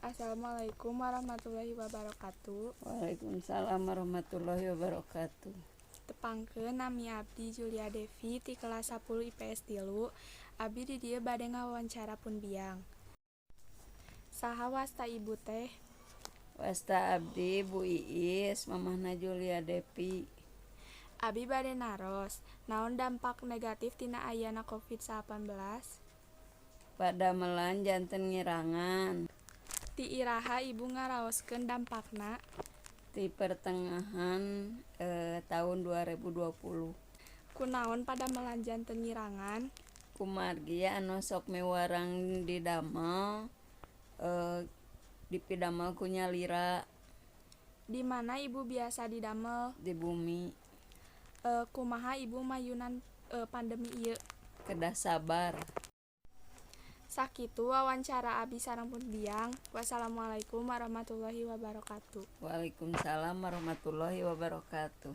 Assalamualaikum warahmatullahi wabarakatuh. Waalaikumsalam warahmatullahi wabarakatuh. Tepangkeun, nami abdi Julia Devi ti kelas 10 IPS 3. Abi di dieu bade ngawawancara pun biang. Saha wasta Ibu teh? Wasta abdi Bu Iis, mamahna Julia Devi. Abi bade naros, naon dampak negatif tina ayana Covid-19? Padamelan janten ngirangan. Ti iraha Ibu ngaraoskeun dampakna? Ti pertengahan tahun 2020. Kunaon padamelan janten ngirangan? Kumargi anu sok miwarang didamel dipidamel ku nyalira. Di mana Ibu biasa didamel? Di bumi. Kumaha Ibu mayunan pandemi ieu? Kedah sabar. Sakitu wawancara abi sareng pun biang. Wassalamualaikum warahmatullahi wabarakatuh. Waalaikumsalam warahmatullahi wabarakatuh.